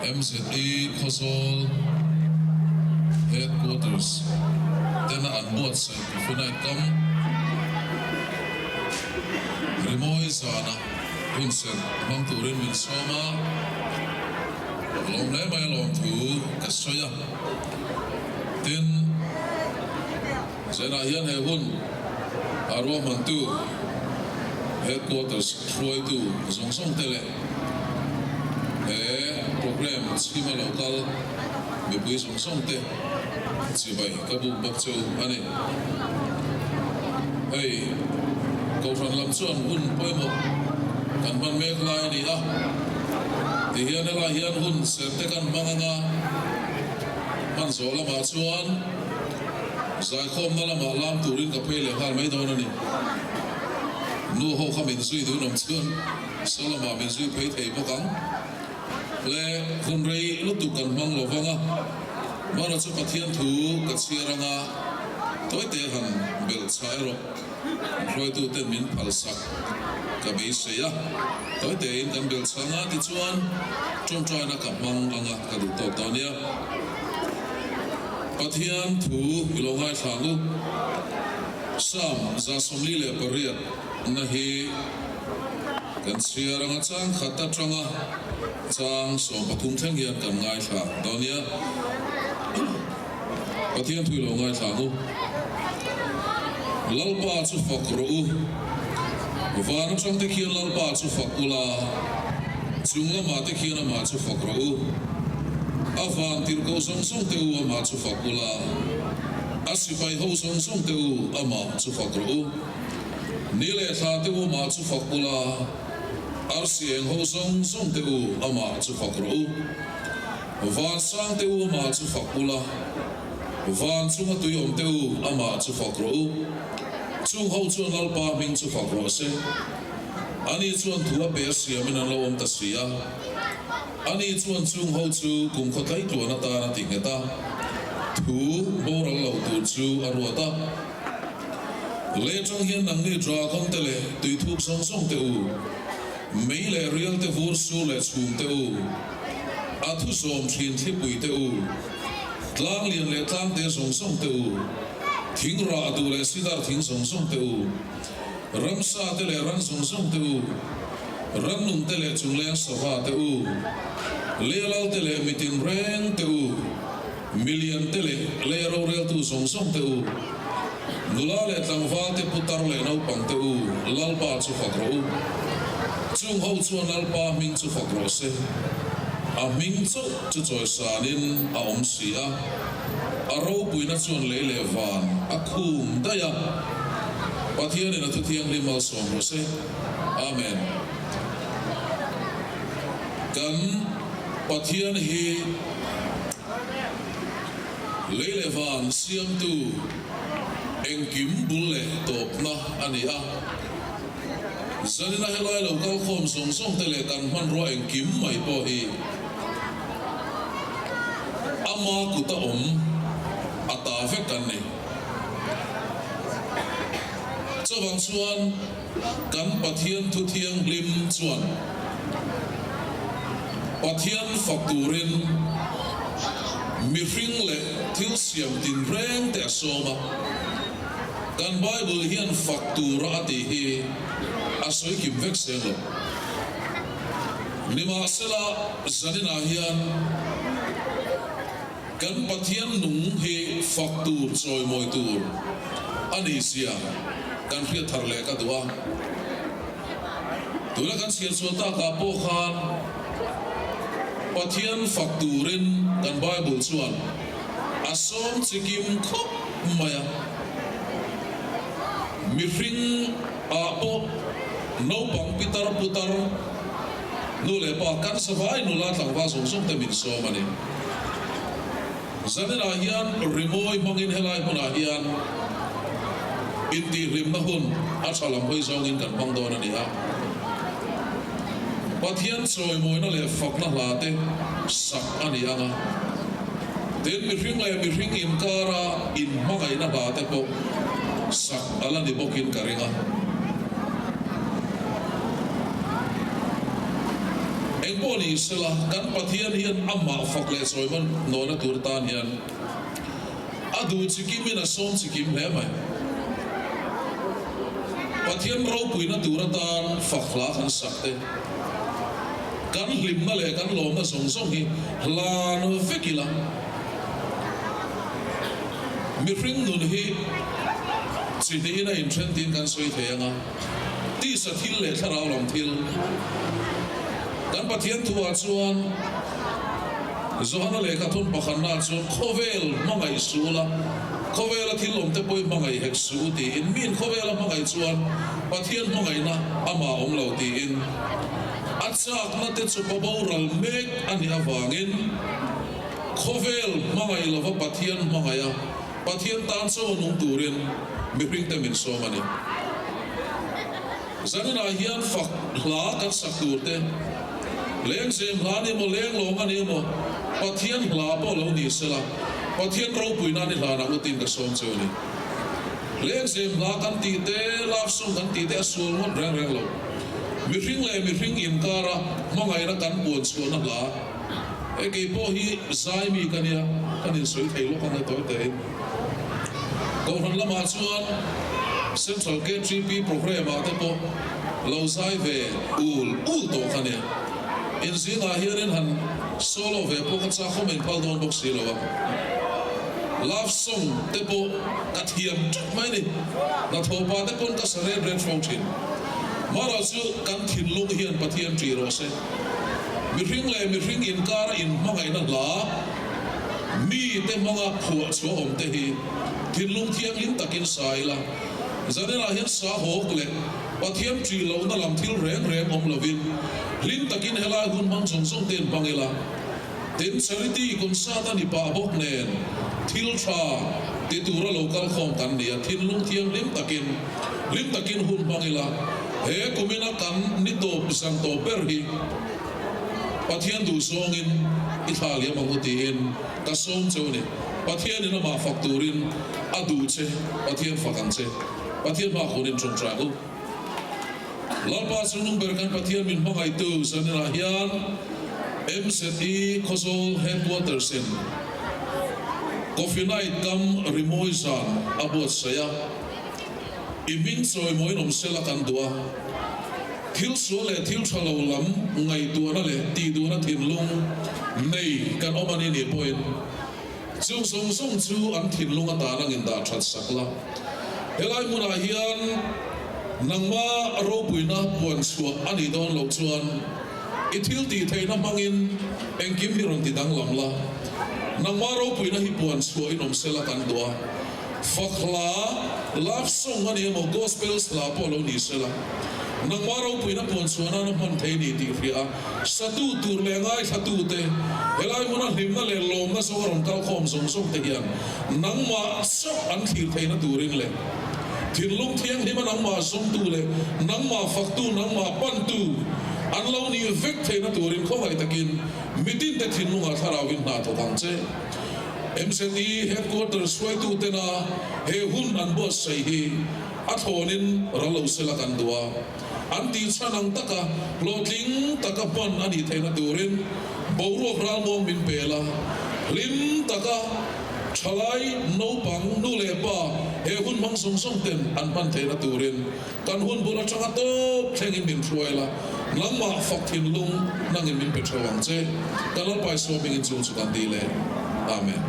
MZE Khawzawl Headquarters tena an buatsaih Coffee Night kam rimawi zana hunserh hmang turin min sawm a, lawm hle mai lawmthu ka sawi a. Tin, Zanah hian he hun a ruahmantu Headquarters hruaitu zawng zawng te leh he programme chhima lo kal mipui zawng zawng te chibai ka buk bawk chu a ni. Hei Kohhran lam chuan hun pawimawh kan hman mek lai a ni a, tihian helai hian hun serte kan hmang anga hman zawh lamah chuan Zaikhawmna lamah lam turin ka phei leh nghal mai dawn a ni. Nu ho kha min zui dun awm chuan saw lamah min zui phei thei bawk ang. Le hun rei lutuk kan hmang lo vang a, Mara chu Pathian thu ka chhiar anga tawite han belh chah erawh hruaituten min phalsak ka beisei a, tawitein kan belh chah anga tichuan tawngtaina ka hmang anga ka duh tawk dawn nia. Pathian thu i lo ngaithla ang u. Psalm 148 na hi kan chhiar anga chang khat atanga chang 13 thleng hian kan ngaithla dawn nia. Pathian thu i lo ngaithla ang u. Lalpa chu fak rawh u. Van atang te khian Lalpa chu fak ula, chung lamah te khian amah chu fak rawh u. A van tirhkoh zawng zawng te u amah chu fak ula, a sipai ho zawng zawng te u amah chu fak rawh u. Ni leh thla te u amah chu fak ula, arsi eng ho zawng zawng te u amah chu fak rawh u. Van sang te u amah chu fak ula, van chunga tui awm te u amah chu fak rawh u. Chung ho chuan Lalpa hming chu fak rawh se. Ani chuan thu a pe a siamin an lo awm ta si a. Ani chuan chung ho chu kum khaw tlai tluan atan a ti nghet a, thu boral lo tur chu a ruat a. Lei atang hian nangni dragon te leh tuithuk zawng zawng te u, mei leh rial te vur sur leh chhum te u, A thu zawm thin thlipui te u, tlang lian leh tlang te zawng zawng te u, thing rah duh leh sidar thing zawng zawng te u, ramsa te leh ran zawng zawng te u, rannung te leh chungleng sava te u, lealal te leh mitin reng te u, milian te leh lei roreltu zawng zawng te u, nula leh tlangval te putar leh naupang te u, Lalpa chu fak rawh u. Chung ho chuan Lalpa hming chu fak rawh se. A hming chauh chu chawisanin a awm si a, a ropuina chuan lei leh van a khum daih a. Pathianin a thuthianghlim malsawm rawh se. Amen. Kan Pathian hi. Lei leh van siamtu engkim bul leh tawpna a ni a. Zanina helai lo kalkhawm zawng zawng te leh kan hmanrua engkim mai pawh hi ama kuta awm a ta vek kan ni. Chuvang chuan kan Pathian thu thianghlim chuan Pathian fak turin mihring leh thil siam tinreng te a sawm a. Kan Bible hian fak tura a tih hi a sawi kim vek seng lo. Nimahsela, zaninah hian kan Pathian nung hi fak tur chawimawi tur a ni zia kan hriat thar leh ka duh a. Tuna kan chhiar chhuah takah pawh khan Pathian fak turin kan Bible chuan a sawm chi kim khawp mai a. Mihring ah pawh naupang pitar putar nu leh pa kan savai nula tlangval zawng zawng te min sawm a ni. Zaninah hian rimawi hmangin helai hmunah hian intihhlimna hun a tha lam hawi zawngin kan hmang dawn a ni a. Pathian chawimawina leh fakna hla te sak a ni ang a. Tin, mihring leh mihring inkara inhmangaihna hla te pawh sak a la ni bawkin ka ring a. Engpawh ni sela, kan Pathian hian amah fak leh chawiman nawhna tur tan hian a duh chikimin a sawm chikim hle mai. Pathian ropuina tur atan fak hla kan sak te, kan hlimna leh kan lawmna zawng zawng hi hlan vek ila. Mihring nun hi chi hnihin a inthen tiin kan sawi thei ang a, tisa thil leh thlarau lam thil. Kan Pathian thuah chuan Johana lehkha thun pakhatnaah chuan khawvel hmangaih suh ula, khawvela thil awmte pawh i hmangaih hek suh u tiin miin khawvela hmangaih chuan Pathian hmangaihna amah awm lo tiin a chakna te chu pa boral mek a nih avangin Khawvel hmangaih lova Pathian hmangaih a, Pathian tan chaw nung turin mihringte min sawm a ni. Zaninah hian fak hla kan sak tur te, lengzem hla a ni emaw, lenglawng a ni emaw, Pathian hla pawh lo ni sela, Pathian ropui nan i hlan ang u tiin ka sawm cheu a ni. Lengzem hla kan tih te, love song kan tih te a sual ngawt reng reng lo. Mihring leh mihring inkara hmangaihna kan puan chhuahna hla. He kei pawh hi zai mi ka nia, kan insawi thei lawk ang e tawi tein. Kohhran lamah chuan Central KTP programme ah te pawh lo zai ve ul ul tawh ka nia. Inzingah hianin han solo ve pawh ka chak khawm in phal dawn bawk si lo a. Love song te pawh ka thiam teuh mai ni. Hnathawhpa te pawn ka sa ret ret fo thin. Marawh chu kan thinlung hian Pathian ṭih rawh se. Mihring leh mihring inkara inhmangaihna hla mite hmanga phuah chhuah awm te hi thinlung thianghlim takin sa ila, Zaninah hian sa hawk leh Pathian ṭih lohna lam thil reng reng awm lovin hlim takin helai hun hmang zawng zawng te inhmang ila. Tin, Charity concert a ni pah bawk nen thil ṭha ti tura lo kal khawm kan ni a, thinlung thianghlim takin hlim takin hun hmang ila, he kumina kan ni tawp zan tawp ber hi Pathian duh zawngin i thla liam ang u tiin ka sawm cheu a ni. Pathianin amah fak turin a duh che, Pathian fak ang che. Pathian hma khunin ṭawngṭai ang u. Lalpa chungnung ber kan Pathian min hmangaihtu zaninah hian MZE Khawzawl Headquarters in Coffee Night kam rimawi zan a buatsaih a, i hming chawimawiin awm sela kan duh a, thil sual leh thil tha lo lam ngaihtuahna leh tihduhna thinlung nei kan awm a ni nih pawhin Chung zawng zawng chu an thinlung atan ang in dah that sak la. Helai hmunah hian nangma ropuina puan chhuah a nih dawn loh chuan i thil tih theihna hmangin engkim hi rawn ti danglam la. Nangma ropuina hi puan chhuah in awm sela kan duh a. Fak hla, love song a ni emaw gospels hla pawh lo ni sela, nangma ropuina puan chhuah nana hman thei ni tih hria a. Satu tur leh ngaithlatute, helai hmuna hlimna leh lawmna zawng a rawn kal khawm zawng zawng te hian nangmah chauh an thlir theihna turin leh thinlung thianghlima nangmah zawngtu leh nangmah faktu, nangmah pantu an lo nih vek theihna turin khawngaih takin mitinte thinlungah thlarauin hna thawk ang che. MZE Headquarters hruaitutena he hun an buatsaih hi a thlawnin ral lo sela kan duh a. An tih chhan ang taka hlawhtling taka hman a nih theihna turin boruak ralmuang min pel a, hlim taka thalai, naupang, nu leh pa he hun hmang zawng zawng ten an hman theihna turin kan hun bul atanga tawp thlengin min hruai la, nangmah fak thinlung nangin min pe theuh ang che. Ka Lalpa Isua hmingin chung chu kan ti leh. Amen.